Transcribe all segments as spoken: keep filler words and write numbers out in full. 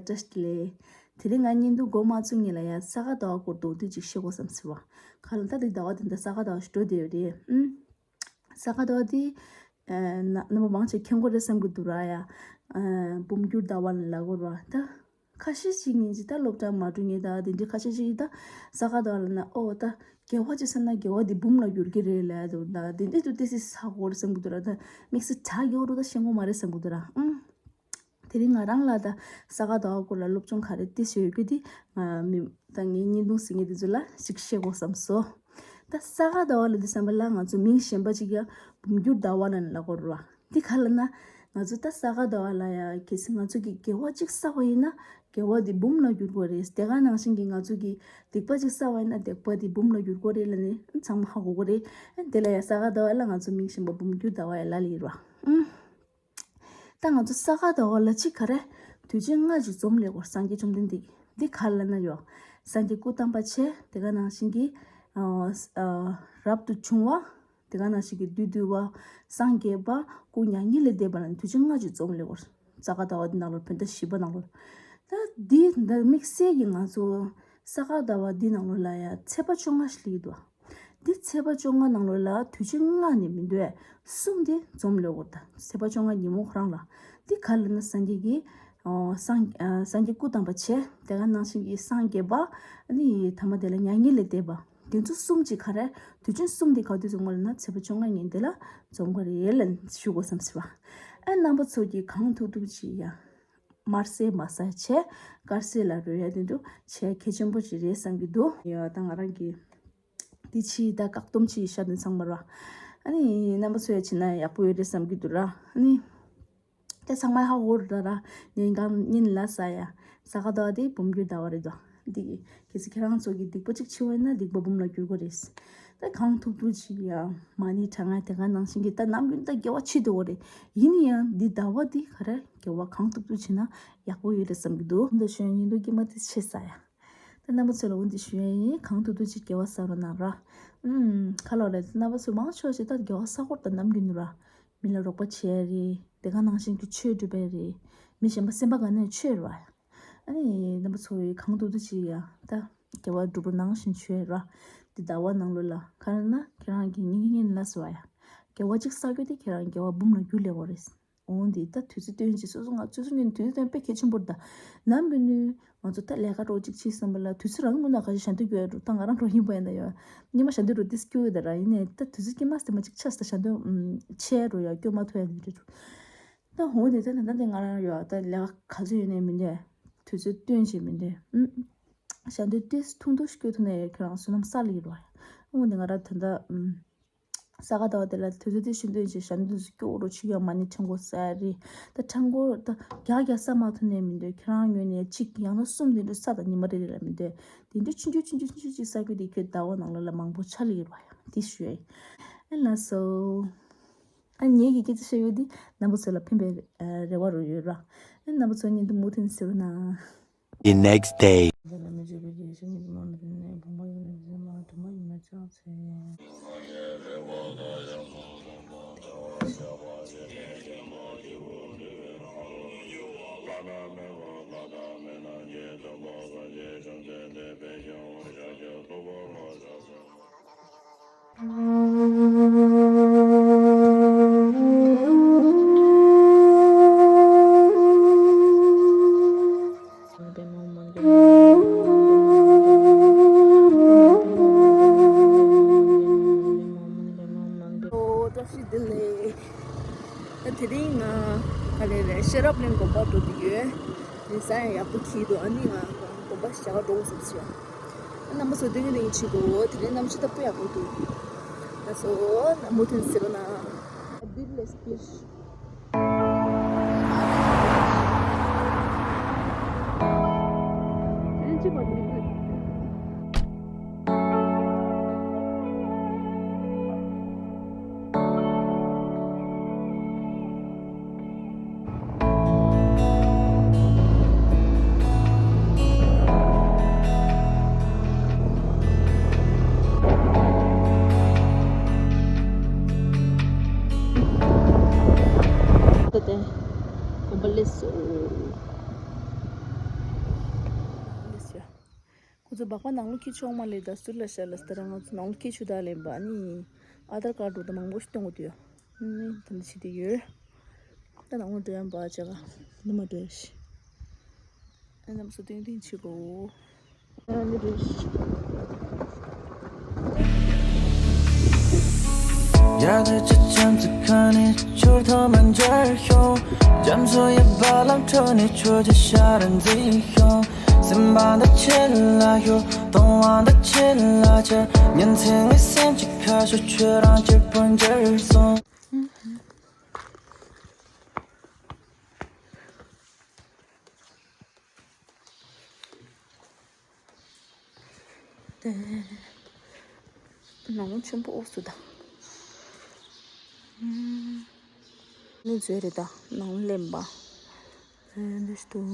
བཀྲ་ཤིས་བདེ་ལེགས། དེ་རིང་ང་བརྙན་ཐུང་འགོ་མ་ཚུགས་སྔོན་ལ་ཡ་ས་ག་ཟླ་བ་སྐོར་མདོར་བསྡུས་ཅིག་བཤད་དགོས་བསམ་ཟེར་བ། ག་ལ་ད་འདི་ཟླ་བ་འདི་འདྲ་ས་ག་ཟླ་བ་ཞིག་འགྲོ་བསྡད་ཡོད་རེད། ཨུམ། ས་ག་ཟླ་བ་འདི། ཨ། ན་རྣམ་པ་མང་ཆེ་མཁྱེན་གྱི་རེད་བསམ་གྱི་འདུག་ར་ཡ། ཨ། འབུམ་འགྱུར་ཟླ་བ་ལ་ལབ་ཀྱི་རེད་བ་ད། ཁ་ཤས་ཤིག་ཡིན་གྱི་ད་སློབ་གྲྭ་མ་འགྲོ་མཁན་ད་དེ་འདྲའི་ཁ་ཤས་ཤིག་ཡིན་ད་ས་ག་ཟླ་བ་ལབ་ན་ཨོ་ད་དགེ་བ་ཅིག་བསགས་ན་དགེ་བ་འདི་འབུམ་ལ་འགྱུར་གྱི་རེད་ལབ་འདུག་ད་དེ་འདྲའི་དུ་ཏི་སི་ཧ་གོ་རེད་བསམ་གྱི་འདུག་ར། ད་དམིགས་བསལ་དྲག་ཡོད་རུ་ད་ཤེས་ཀྱི་མ་རེད་བསམ་གྱི་འདུག་ར། ཨང་། དེ་རིང་ང་རང་ལ་ད་ས་ག་ཟླ་བ་སྐོར་ལ་སློབ་སྦྱོང་ག་རེ་ཏི་སི་ཡོད་རྒྱུ་དེ་ང་མི་ད་ངའི་བརྙན་ཐུང་གཟིགས་མཁན་དེ་ཚོ་ལ་ཞིག་བཤད་དགོས་བསམ་སོང་། ད་ས་ག་ཟླ་བ་ལ་འདི་བསམ་པ་ལ་ང་ཚོ་མིང་གཞན་པ་ཅིག་ཡ་འབུམ་འགྱུར་ཟླ་བ་ལ་ལབ་ཀྱི་རེད་བ། འདི་ག་ལབ་ན། ང་ཚོ་ད་ས་ག་ཟླ་བ་ལ་ཡ་གལ་སྲིད་ང་ཚོ་གིས་དགེ་བ་གཅིག་བསགས་པ་ཡིན་ན་དགེ་བ་འདི་འབུམ་ལ་འགྱུར་དགོས་རེད། དེ་ག་ནང་བཞིན་གྱི་ང་ཚོ་གིས་སྡིག་པ་གཅིག་བསགས་པ་ཡིན་ན་སྡིག་པ་འདི་འབུམ་ལ་འགྱུར་དགོས་རེད་ལབ་ནས་ཚང་མ་ཧ་གོ་གི་རེད། དེ་ལ་ཡ་ས་ག་ཟླ་བ་ལ་ང་ཚོ་མིང་གཞན་པ་འབུམ་འགྱུར་ཟླ་བ་ཡ་ལབ་ལེ་ཡིན་ར། ཨུམ། ད་ང་ཚོ་ས་ག་ཟླ་བ་ལ་གཅིག་ག་རེ། དུས་ཆེན་ལྔ་ཅིག་འཛོམས་ལེ་གོ་སངས་རྒྱས་བཅོམ་ལྡན་འདས། འདི་ག་ལབ་ན་ཡོ། སངས་རྒྱས་སྐུ་བལྟམས་པ་བྱས་དེ་ག་ནང་བཞིན་གྱི། ཨ། ཨ། རབ་ཏུ་བྱུང་བ། དེ་ག་ནང་བཞིན་གྱི་བདུད་འདུལ་བ། སངས་རྒྱས་པ། སྐུ་མྱ་ངན་ལས་འདས་པ་ལ་ནི་དུས་ཆེན་ལྔ་ཅིག་འཛོམས་ལེ་གོ། ས་ག་ཟླ་བ་འདི་ནང་ལོ་བོད་ཟླ་བཞི་པ་ནང་ལོ། ད་འདི་འདི་དམིགས་བསལ་གྱི་ང་ཚོ་ས་ག་ཟླ་བ་འདི་ནང་ལོ་ལ་ཡ་ཚེས་པ་བཅོ་ལྔ་ཞིག་ལེགས་འདུག་འདི་ཚེས་པ་བཅོ་ལྔ་ནང་ལོ་ལ་དུས་ཆེན་ལྔ་ནི་མི་འདུག་གསུམ་དེ་འཛོམས་ལེ་གོ། ད་ཚེས་པ་བཅོ་ལྔ་ཉིན་མོ་ཁོ་རང་ལ་འདི་ག་ལབ་ན་སངས་རྒྱས་ཀྱི། ཨོ། སངས་ཨ། སངས་རྒྱས་སྐུ་བལྟམས་པ་བྱས་དེ་ག་ནང་བཞིན་གྱི་སངས་རྒྱས་པ། ཨ་ནི་ཐ་མ་དེ་ལ་མྱ་ངན་ལས་འདས་པ། དེ་ཚོ་གསུམ་གྱི་ག་རེ་དུས་ཆེན་གསུམ་དེ་ག་དུས་འཛོམས་གོ་ལབ་ན་ཚེས་པ་བཅོ་ལྔ་ཉིན་དེ་ལ་འཛོམས་གོ་རེད་ལབ་ཞུ་དགོས་བསམ་ཟེར་བ། ཨ་རྣམ་པ་ཚོ་གིས་གང་ཐུབ་ཐུབ་ཅིག་ཡ། དམར་ཟས་མ་ཟ་བྱས་དཀར་ཟས་ལ་རོལ་ཡ་དེ་འདུག་བྱས་གལ་ཆེན་པོ་ཅིག་རེད་བསམ་གྱི་འདུག་ཡ་ད་ང་རང་གི་འདི་ཕྱིའི་ད་བཀག་སྡོམ་ཕྱིའི་ཤ་དོན་ཚང་མ་ར། ཨ་ནི་རྣམ་པ་ཚོ་ཡ་བྱེད་ན་ཡག་པོ་ཡོད་རེད་བསམ་གྱི་འདུག་ར། ཨ་ནི། ད་ཚང་མ་ཧ་གོ་ར་ར། ཉིན་གང་ཉིན་ལ་ས་ཡ། ས་ག་ཟླ་བ་དེ་འབུམ་འགྱུར་ཟླ་བ་རེད་དོ། འདི་གི་གལ་སྲིད་ཁྱེད་རང་ཚོ་གི་སྡིག་པ་གཅིག་ཕྱི་བ་ཡིན་ན་སྡིག་པ་འབུམ་ལ་འགྱུར་གོ་རེད། ད་གང་ཐུབ་ཐུབ་ཅིག་ཡ། མ་ཎི་བགྲང་ང་དེ་ག་ནང་བཞིན་གྱི་ད་ནམ་རྒྱུན་ད་དགེ་བ་བྱེད་འདུག་གོ་རེད། ཡིན་ན་ཡང་འདི་ཟླ་བ་འདི་ག་རེ་དགེ་བ་གང་ཐུབ་ཐུབ་བྱེད་ན་ཡག་པོ་ཡོད་རེད་བསམ་གྱི་འདུག་འདི་ཞོན་ཉིན་དུ་སྐྱེ་མ་དེ་ཆེ་ས་ཡ། ད་རྣམ་པ་ཚོ་ལ་འོ་འདི་ཞུ་ཡ་ཡིན། གང་ཐུབ་ཐུབ་ཅིག་དགེ་བ་བསགས་རོགས་གནང་ར། ཨུམ། ཁ་ལོ་རེད། རྣམ་པ་ཚོ་མང་ཆོག་ཅིག་ད་དགེ་བ་བསགས་སྐོར་ད་ནམ་རྒྱུན་ར། མི་ལ་རོགས་པ་བྱེད་ཡ་རེད། དེ་ག་ནང་བཞིན་གྱི་ཆོས་སྒྲུབ་པ་རེད། མི་གཞན་པ་སེམས་པ་དགའ་ནས་ཆོས་ར། ཨ་ནི་རྣམ་པ་ཚོ་གང་ཐུབ་ཐུབ་ཅིག་ཡ་ད་དགེ་བ་སྒྲུབ་པ་ནང་བཞིན་ཆོས་ར། འདི་ཟླ་བ་ནང་ལོ་ལ་ག་རེ་ན་ཁྱེད་རང་གི་ཉིན་གཉིས་ལ་སོ་ཡ། དགེ་བ་གཅིག་བསགས་རྒྱུ་དེ་ཁྱེད་རང་དགེ་བ་འབུམ་ལ་འགྱུར་ལེ་བ་རེད། འོང་དེ་ད་དུས་ཚོད་སྟོན་ཅིག་སོ་སོ་ང་ཚོ་སོ་ངན་དུས་ཚོད་སྟོན་དཔེ་གལ་ཆེན་པོ་རེད་ད། ནམ་གི་ནུས་ང་ཚོ་ད་ལས་ཀ་རོགས་གཅིག་བྱེད་བསམ་པ་ལ་དུས་ཚོད་རང་མི་ན་ག་ཞིག་ཞལ་འདོན་རྒྱུ་ཡོད་འགྲོ། ད་ང་རང་རོགས་ཡིན་པ་ཡིན་ད་ཡོད། ཉི་མ་ཞལ་འདོན་རོགས་ཏིས་སྐྱོ་ཡོད་ད་ར། ཡིན་ནས་ད་དུས་ཚོད་སྐྱེ་མ་སྟེ་མ་གཅིག་ཆགས་ད་ཞལ་འདོན་ཆེ་རོ་ཡ་སྐྱོ་མ་ཐོ་ཡ་ནི་རེད་འགྲོ། ད་འོང་དེ་ད་ད་ད་དེ་ང་རང་ཡོད་ད་ལས་ཀ་ག་ཚོད་ཡོད་ནས་མི་འདོད། དུས་ཚོད་སྟོན་བྱེད་མི་འདོད། ཞལ་འདོན་ཏིས་ཐུང་ཐུང་སྐྱོ་ཐུ་ནས་ཁྱོད་རང་བསོད་ནམས་བསགས་ལེ་ཡོད་ར། འོང་དེ་ང་རང་ད་ད། ས་ག་ཟླ་བ་དེ་ལ་དུས་ཚོད་དེ་ཤིན་ཏུ་ཅིག་ཞབས་འདྲེན་སྐྱོ་རུ་ཆུ་ཡང་མ་ནི་ཕྲེང་སྐོར་ས་རེད། ད་ཕྲེང་སྐོར་ད་རྒྱག་རྒྱག་ས་མ་ཐུབ་ནས་མི་འདོད། ཁྱེད་རང་ངོས་ནས་གཅིག་ཡང་ན་གསུམ་དེ་འདྲ་ས་དང་ཉི་མ་རེ་རེ་ལ་མི་འདོད། དེ་འདྲ་ཆུང་ཆུང་ཆུང་ཆུང་ཆུང་ཆུང་ཅིག་ས་ཁུལ་དེ་ཁྱོད་ཟླ་བ་ནང་ལོ་ལ་མང་པོ་ཆ་ལི་ཡོད་ར་ཡ་དེ་ཞུ་ཡ་ཡིན། ཨ་ལ་སོ། ཨ་ངེད་ཀྱི་སྐད་ཆ་བཤད་ཡོད་དེ་རྣམ་པ་ཚོ་ལ་ཕན་པའི་རེ་བ་རུ་ཡོད་ར། ཨ་རྣམ་པ་ཚོ་ཉིན་དུ་མུ་མཐུད་ཟེར་བ་ན། The next day. ཨོ། བཀྲ་ཤིས་བདེ་ལེགས། ད་དེ་རིང་ང་ག་ལེ་རེད་ཤེས་རབ་གླིང་དགོན་པ་འགྲོ་གི་ཡོད། དེ་ས་ཡང་ཡག་པོ་གྱིས་འདུག་ཨ་ནི་ང་དགོན་པ་ཞག་འགྲོ་དགོས་བསམ་སོང་། རྣམ་པ་ཚོ་དེ་ག་ནས་ཡིན་ཆེད་དུ་དེ་རིང་གནམ་གཤིས་ད་དཔེ་ཡག་པོ་འདུག་ད་སོ་མུ་མཐུད་ཟེར་བ་ན། ད་དེ་གོམ་པ་ལས་སོ། ཁོ་ཚོ་སྦག་སྦག་ནང་ལོགས་འཁྱེར་ཆོག་མ་ལེ། ད་ཟུར་ལ་ཤར་ལ་སྟེར། ང་ཚོ་ནང་ལོགས་འཁྱེར་ཆོག་ད་ལེན་པ་ནི། ཨ་དར་ཀར་འགྲོ་ད་མང་པོ་ཞིག་གཏོང་གི་འདུག་ཡ། ནི་ད་ནི་བྱེད་དེ་ཡོད། ད་ནང་ལོགས་འགྲོ་ཡ་འབའ་ཅག་ག་ནི་མ་འགྲོ་ཡ་ཤི། ཨ་རྣམ་སུ་ཏིང་ཏིང་བྱེད་དགོ། ཨ་ནི་རེད་ཤི། ཡ་དེ་ཆ་ཆམ་ཚ་ཁ་ནས་ཆུར་ཐོག་མ་འབྱར་ཤོང་། རྒྱ་མཚོ་ཡི་རྦ་རླབས་ཁྲོད་ནས་ཆུ་རྒྱུན་ཤར་འཛིན་ཤོང་། སེམས་པ་འདི་ཆེ་ལ་ཤོར། གཏོང་བ་འདི་ཆེ་ལ་ཆེ། ཉིན་མཚན་ངའི་སེམས་ཀྱི་ཁ་ཕྱོགས་ཁྱོད་རང་གཅིག་པུར་འགྱུར་སོང་། ནང་ཆེན་པོ་འོག་སུ་དང་། ནི་མཛོད་རེད་ད། ནང་ལེན་པ། འདི་ཞིག་ཏུ།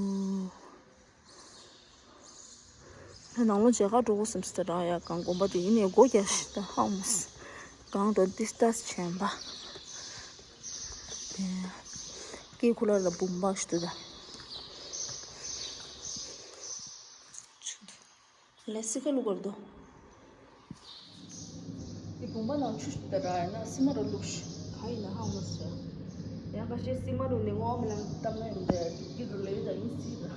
ནང་ལོགས་མཇལ་ཁ་འགྲོ་དགོས་བསམ་སྲིད་ད་ར་ཡ། གང་དགོན་པ་དེ་ཡིན་ནས་སྒོ་རྒྱག་ཤི་ད་ཧང་མོ་སི། གང་འགྲོ་ཏི་སྟ་སི་ཆེན་པ། དེ་སྐེ་ཁུ་ལ་ལ་བུམ་པ་ཞིག་ཏུ་ད། ལས་སི་ཁ་ལུ་གར་དོ། དེ་བུམ་པ་ནང་ཆུ་ཞིག་ད་ར་ཡ་ན་སི་མ་ར་ལུག་ཤི་ག་ཡིན་ན་ཧང་མོ་སི། ཡང་ཁ་ཤས་སི་མ་རུ་ནས་ངོ་མི་ལང་གཏམ་ན་ཡོང་དེ་དེ་རུ་ལས་ད་ཡིན་སི་ར།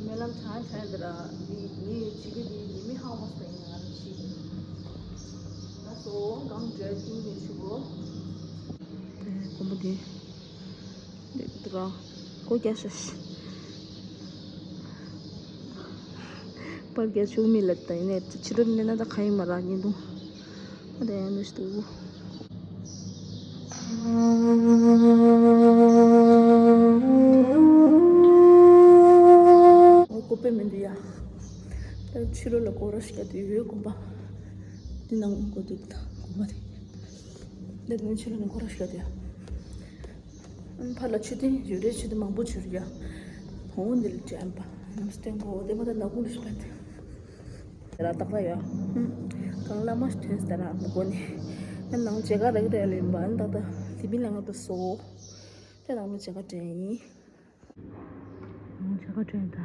སྨོན་ལམ་དྲང་དྲང་དེ་ར་འདི་ངའི་བྱིས་པ་འདི་ཉི་མི་ཧང་མོ་སྟེ་ཡིན་ང་རང་ཤི། ད་སོ་གང་འདྲ་ཀིང་ནས་ཆུ་གོ། དེ་ཀོ་མོ་དེ། འདི་ར་ཀོ་རྒྱ་ཤ་ཤ། པར་རྒྱ་ཆུ་མི་ལ་ད་ཡིན་ནས་ཕྱི་དྲོ་ནས་ན་ད་ག་ཡིན་མ་ར་ཉིན་དུ། ཨ་དེ་ཡང་འདི་ཞིག་ཏུ། ཨོ་ཀོ་པེ་མི་འདུག་ཡ། ད་ཕྱི་ལོགས་ལ་སྐོར་ར་ཞིག་ག་དུས་ཡོད་དགོན་པ། འདི་ནང་སྐོར་འདུག་ད་དགོན་པ་དེ། འདི་ནང་ཕྱི་ལོགས་ནས་སྐོར་ར་ཞིག་ག་དུས་ཡ། ཨ་ཕར་ལ་མཆོད་རྟེན་ཡོད་རེད། མཆོད་རྟེན་མང་པོ་བྱུང་ཡ། ཧོང་འདི་ལ་དྲན་པ་རྣམས་སྟོན་གོ་དེ་མ་ད་ནག་ཁུང་ལ་ཞིག་པ་དེ། ར་ཏག་ཏག་ཡོད། ཧུམ། གང་བླ་མ་ཐོན་ས་ར་མི་གོ་ནས། ཨ་ནང་མཇལ་ཁ་རག་རེད་ལེན་པ་ཨ་ཏག་ཏག་ལི་མི་ལ་ང་དུ་སོ། དེ་ནང་ལ་མཇལ་ཁ་དྲན་ཡིན། ནང་མཇལ་ཁ་དྲན་ད།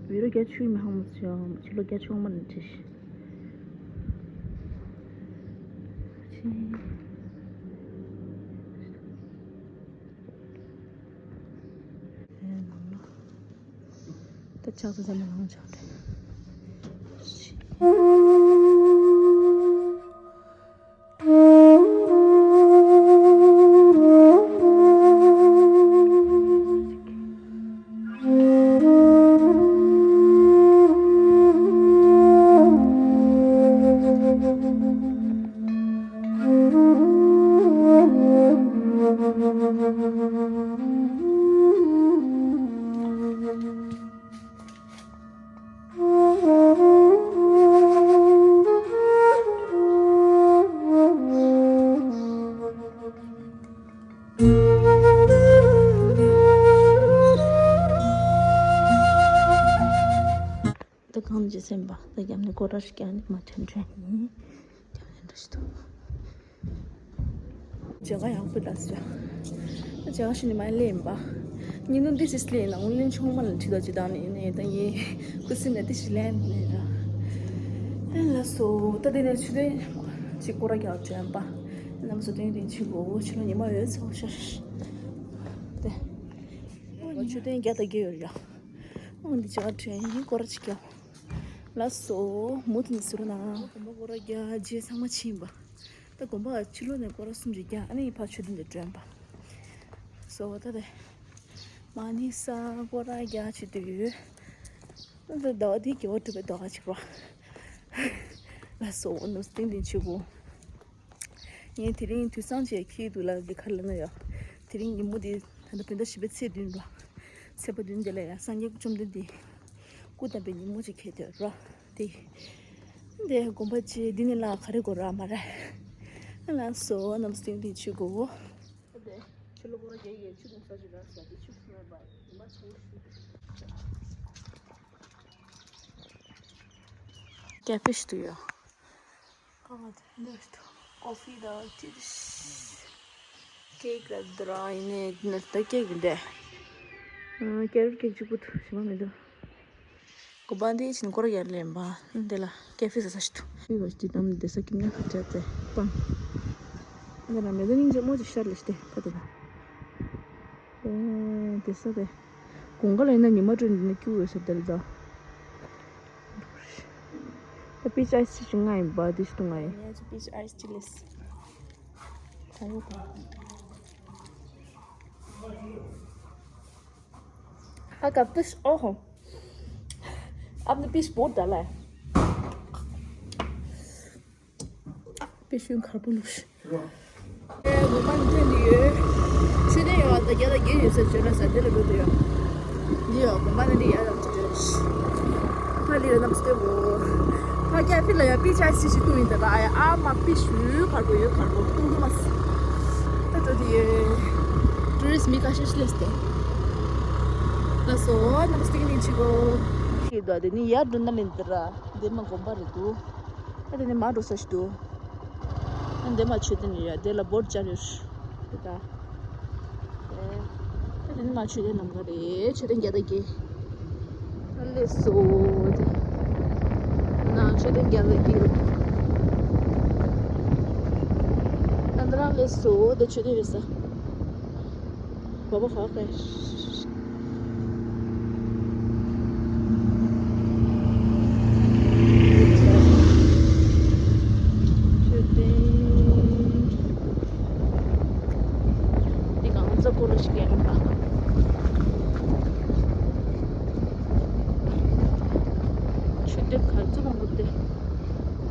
བི་རོ་རྒྱ་ཆུ་མི་ཧང་མོ་ཆེ་ཡང་ཕྱི་ལོ་རྒྱ་ཆུ་མ་ནས་ཁྲིད་ཤི། ཆི། ད་ཆགས་ཚ་ཚ་མ་ལང་ཆགས་ཏེ། ད་གང་ཅི་སེམས་པ་ད་རྒྱབ་ནས་སྐོར་ར་ཞིག་ཀྱང་ནི་མ་ཐོན་ཐོན་ཡིན། རྒྱབ་ནས་འདྲ་ཞིག་འདུག་མཇལ་ཁ་ཡག་པོ་ལ་སོ། མཇལ་ཁ་ཞིག་ནི་མ་ལེན་པ། ཉིན་དུ་འདི་ཞིག་ལེན་ན་འུ་ལེན་ཆུང་མ་ལ་ཁྲིད་ད་ཅི་དང་ནི་ནས་ད་ཡིན་ཁུ་སིམ་ནས་འདི་ཞིག་ལེན་ནས་ར། ཨེ་ལ་སོ་ད་འདི་ནས་ཆུ་ལེན་ཅིག་སྐོར་ར་རྒྱག་དྲན་པ། རྣམ་སོ་ཏན་ཏན་ཆུ་གོ་ཆུ་ལ་ཉི་མ་ཡོད་ཚོ་ཤ་ཤ། ཏེ། ཆུ་ཏན་རྒྱ་ད་རྒྱ་ཡོད་ར། འོ་འདི་ཅག་དྲན་ཡིན་སྐོར་ར་ཅིག་རྒྱག་ལ་སོ་མུ་མཐུད་ནས་ཟེར་རོ་ན། དགོན་པ་སྐོར་ར་རྒྱག་རྗེས་ཚང་མ་ཕྱིན་པ། ད་དགོན་པ་ཕྱི་ལོགས་ནས་སྐོར་ར་གསུམ་ཅིག་རྒྱག་ཨ་ནི་ཕར་མཆོད་རྟེན་དུ་བསྒྲོན་པ། སོ་ད་དེ། མ་ཎི་ས་སྐོར་ར་རྒྱག་བྱེད་དུ་ཡོད། ད་ཟླ་བ་འདིའི་དགེ་བ་སྒྲུབ་པའི་ཟླ་བ་ཅིག་རོ། ལ་སོ་ནུ་སྟེང་འདི་ཆུ་བོ། ངས་དེ་རིང་དུས་སང་ཅིག་འཁྱེར་འདུག་ལ་འདི་ག་ལ་ན་ཡོད། དེ་རིང་ཉིན་མོ་འདི་ད་ལྟ་བོད་ཟླ་བཞི་པའི་ཚེས་བདུན་རོ། ཚེས་པ་བདུན་འདི་ལ་ཡང་སངས་རྒྱས་བཅོམ་ལྡན་འདས་སྐུ་བལྟམས་པའི་ཉིན་མོ་ཅིག་འཁེལ་དོད་རོ། དེ། འདི་དགོན་པ་ཅིག་འདི་ནི་ལ་ག་རེ་དགོས་ར་མ་རེད། ལ་སོ་ནམ་སྟེང་འདི་ཆུ་གོ། ཆུ་ལོ་གོ་ར་རྒྱ་ཡི་ཆུ་དང་ས་ཆུ་ར་ས་དེ་ཆུ་སུ་མེད་པ་ཉི་མ་ཆུ་ཤུ། ཀྱ་ཕིཤ་ཏུ་ཡོད། ཁ་བ་དེ་འདི་ཀོ་ཧྥི་དང་ཅི་ཀེག་ལ་འདི་ར་ཡིན་ནས་འདི་ནས་ད་ཀེག་འདི་འདྲ། ཀེ་རོཊ་ཀེག་གཅིག་པུ་འདུག་ཞིམ་པ་མི་འདུག་གོམ་པ་འདི་ཕྱིན་སྐོར་ར་ཡར་ལེན་པ་འདི་ལ་ཀེ་ཧྥེ་ཟ་ས་ཞིག་འདུག་འདི་བ་ཞིག་དམ་འདི་ས་ཀིམ་ཉག་ཁ་བྲལ་ཏེ་སྤང་། འདི་ལ་མེ་ཏོ་སྙིང་རྗེ་མོ་ཅིག་ཤར་ལེ་སྟེ་ཁ་དེ་ལ། ཨེ་དེ་ས་དེ། དགུན་ཁ་ལ་ཡིན་ན་ཉི་མ་དྲོད་འདི་ནས་སྐྱུག་ཡོད་ས་དེ་ལ་ད། ད་པིཆ་ཨའི་སི་ཅིག་ང་ཡིན་པ་འདི་ཞིག་ཏུ་ང་ཡིན། ཡ་ཅི་པིཆ་ཨའི་སི་ཅིག་ལེས། ད་ཡོད་པ། ཨ་ཀ་པིཆ་ཨོ་ཧོ། ཨ་ནི་པིཆ་བོ་ད་ལ། པེ་ཤུན་གར་པོ་ལུགས། ཨེ་དགོན་པ་ནི་ཐོན་འདི་ཡོད། ཆོས་སྡེ་ཡོད་པ་དང་རྒྱལ་དང་རྒྱལ་ཡོད་ས་བྱོན་ན་ས་དེ་ལ་འགྲོ་དུ་ཡོད། འདི་ཡོད་དགོན་པ་ནི་འདི་ཡ་རང་ཅི་བྱོས། ཕ་ལི་ལ་རྣམས་སྟོན་གོ་ཕ་རྒྱ་ཕི་ལ་ཡ་པི་ཆ་སི་ཞིག་ཏུ་ཡིན་ད་ད་ཨ་ཡ་ཨ་མ་པི་ཤུ་གར་པོ་ཡོད་གར་པོ་ཏུང་ཏུ་མ་སི། ད་འགྲོ་དུ་ཡོད། ཊུ་རི་སི་མི་ཁ་ཤས་ཤིག་ལས་སྟེ། ལ་སོ་རྣམས་སྟོན་གི་མིན་ཆི་གོ་ཤི་ད་དེ་ནི་ཡར་འགྲོ་ན་ལེན་དེ་ར་འདི་མ་དགོན་པ་རེད་འདུག་ཨ་དེ་ནས་མར་འགྲོ་ས་ཞིག་འདུག་ཨ་འདི་མ་མཆོད་རྟེན་ཡོད་དེ་ལ་བོར་ཌ་སྦྱར་ཡོད་རེད་ད། ཨ་དེ་ནས་མ་མཆོད་རྟེན་ནམ་མཁའ་རེད། མཆོད་རྟེན་བརྒྱ་དང་བརྒྱད། ཨ་ལེ་སོ་དེ། ན་མཆོད་རྟེན་བརྒྱ་དང་བརྒྱད་རེད། ཨ་འདི་རང་ལེ་སོ་དེ་མཆོད་རྟེན་ཡོད་ས། བ་བ་ཧ་ཧ། མཆོད་རྟེན། འདི་གང་ཚ་པོ་ར་ཞིག་ཡང་པ། མཆོད་རྟེན་ག་ཚོད་མང་པོ་སྟེ།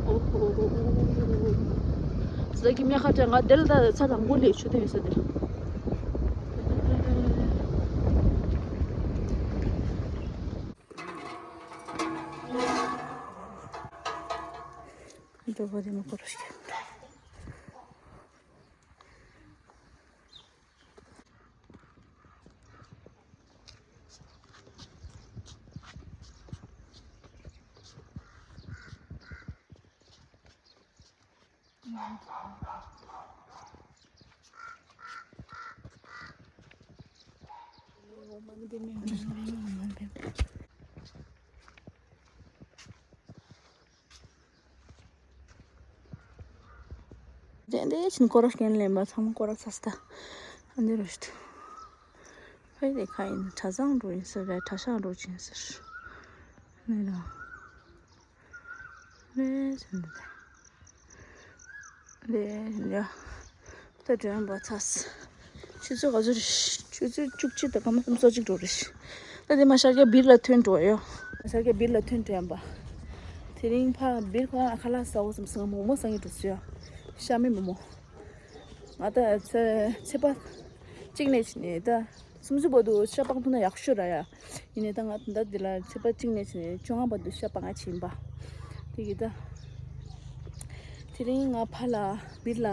ཨོ་ཧོ་ཧོ་ཧོ། ཟ་གི་མེ་ཁ་བྲལ་ང་དེ་ལ་ད་ཚ་དང་པོ་ལས་མཆོད་རྟེན་ཡོད་ས་དེ། འགྲོ་བ་དེ་མ་སྐོར་ཞིག་དེ་འདྲའི་ཕྱིན་སྐོར་ར་སྐྱེལ་ལེན་པ་ཚང་མ་སྐོར་ར་ཚ་སྟ། ཨ་འདི་རུ་ཤི་ཐུ། ཧེ་དེ་ཁ་ཡིན་གྲྭ་ཚང་འགྲོ་ཡིན་ཟེར་རེད། གྲྭ་ཤག་འགྲོ་ཡིན་ཟེར། ནི་ར། རེད་ཟེར་འདི་དེ། རེད་ཡ། ད་འགྲོ་ཡང་བ་ཚ་སི། ཆུ་ཚོད་ག་ཚོད་རེད། ཆུ་ཚོད་བཅུ་གཅིག་དང་སྐར་མ་སུམ་ཅུ་སོ་གཅིག་འགྲོ་རེད། ད་དེ་མ་ཤར་རྒྱག་བིར་ལ་ཐོན་འགྲོ་ཡོ། མ་ཤར་རྒྱག་བིར་ལ་ཐོན་འགྲོ་ཡང་བ། དེ་རིང་ཕ་བིར་ཁོ་རང་ཁ་ལག་ཟ་འོ་བསམ་སོང་། མོག་མོག་ཟ་ངེ་འགྲོ་སོ་ཡ། ཤ་མེད་མོག་མོག་ང་ད་ཚེ་ཚེ་པ་གཅིག་ནས་ཕྱིན་ནས་ད་སུམ་ཅུ་བར་དུ་ཤ་སྤང་ཐུབ་ན་ཡག་ཤོས་ར་ཡ། ཡིན་ནས་ད་ང་ད་འདི་ལ་ཚེ་པ་གཅིག་ནས་ཕྱིན་ནས་བཅོ་ལྔ་བར་དུ་ཤ་སྤང་ང་ཕྱིན་པ། དེ་གི་ད་དེ་རིང་ང་ཕ་ལ་བིར་ལ་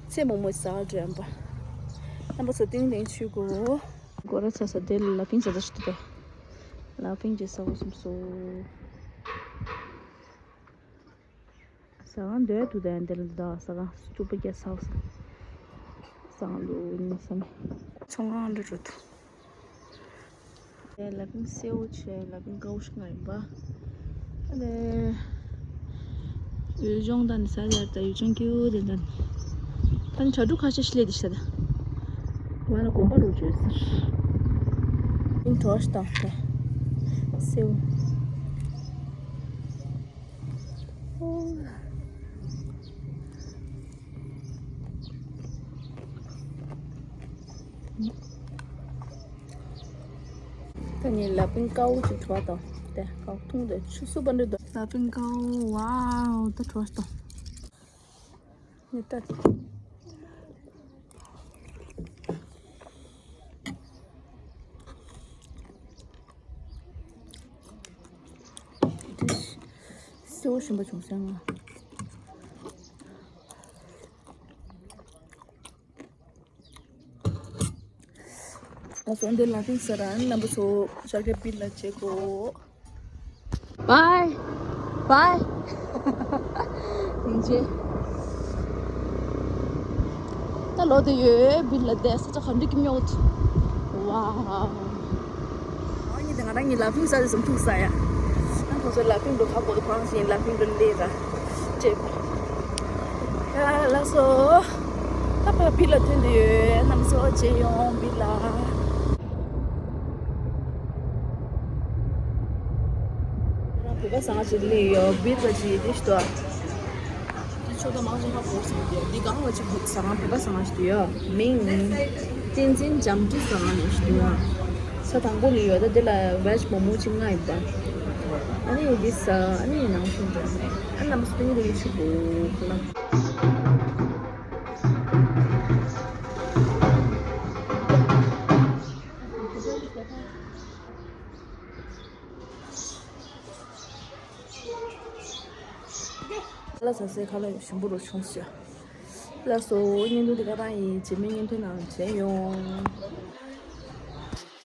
ཚེ་མོག་མོག་ཟ་འགྲོ་ཡང་པ། རྣམ་པ་ཚོ་ཏིང་ཏིང་ཆུ་གོ་སྒོ་ར་ཚ་ས་དེ་ལ་ལ་ཕིང་ཟ་ད་ཤི་ཏུ་དེ། ལ་ཕིང་ཅི་ཟ་འོ་བསམ་སོང་། ཟ་ཁང་འདོད་དུ་དང་དེར་ད་ཟ་ཁང་བཅུ་པ་བརྒྱ་ཟ་བ་ཟ་ཁང་ལུ་ནི་ས་མེད། ཚོང་ཁང་འདྲ་འགྲོ་ཐུབ། ལ་ཕིང་སེའུ་ཆེ་ལ་ཕིང་ཀའུ་ཤི་ང་ཡིན་པ། ཨ་ལེ། ཡུལ་ལྗོངས་དང་ནི་ས་ཡར་ད་ཡུལ་ལྗོངས་ཀྱི་འུ་དེ་དང་། ད་ནི་གྲ་སྒྲིག་ཁ་ཤས་ཤིག་ལས་དེ་ཤ་ད། ང་ལ་དགོན་པ་རུ་བྱོས་ཟེར། ཕིང་གྲོ་ཤ་དང་ད་སེའུ། ད་ནི་ལ་ཕིང་ཀའུ་ཅིག་བྲོ་བ་དང་། དེ་ཀའུ་འཐུང་དེ་ཆུ་སུ་པ་འདྲ་འདུག་ལ་ཕིང་ཀའུ་ཝའོ་ད་བྲོ་བ་དང་། ནི་ད་དེ། སེའུ་ཞིམ་པོ་བྱུང་སོང་ང་། ང་ཚོ་འདི་ལ་ཕིང་ཟེར་ར་རྣམ་པ་ཚོ་ཤར་ཁ་བིར་ལ་བྱེད་གོ། Bye bye. ཅེ། ད་ལོ་དེ་ཡོད་བིལ་ལ་དེ་ས་ཆ་ག་འདྲ་གི་སྨྱོ་ཐུ། ཝའོ། ཨ་ནི་དེ་ང་རང་གཉིས་ལ་ཕིང་ས་དེ་སུམ་ཐུག་ས་ཡ། ཨ་ཁོང་ཚོ་ལ་ཕིང་འགྲོ་ཁ་པོ་དེ་ཁོ་རང་ཞིག་ལ་ཕིང་འགྲོ་ལེ་ར། ཅེ། ཡ་ལགས་སོ། ད་ཕ་བིལ་ལ་ཐོན་དུ་ཡོད་རྣམ་སོ་ཅེ་ཡོང་བིལ་ལ། ང་བོད་པ་ཟ་ང་ཅིག་ལི་ཡོ་བིལ་ལ་ཅི་དེ་ཤི་ཏོ། དེ་ཆོ་ད་མང་ཆེ་ཧ་གོ་སོང་དེ་འདི་གང་ལ་ཅིག་བོད་ཟ་ང་བོད་པ་ཟ་ང་ཞིག་ཡོད་མིང་བསྟན་འཛིན་འཇམ་དྲི་ཟ་ང་ནས་ཤི་ཏོ། ས་དང་པོ་ལི་ཡོད་ད་དེ་ལ་བེཇ་མོ་མོ་ཅིག་ང་ཡིན་པ། ཨ་ནི་འདི་ས་ཨ་ནི་ནང་ཤོང་ཅང་ཨ་ནམ་སྤིང་རིང་ཆུ་བོ་ཁོ་ན། ལ་ཟ་སའི་ཁ་ལག་ཞིམ་པོ་རུ་བྱུང་ཤག་ལགས་སོ། བརྙན་ཐུང་འདི་ག་རང་ཡིན། རྗེས་མའི་བརྙན་ཐུང་ནང་མཇལ་ཡོང་།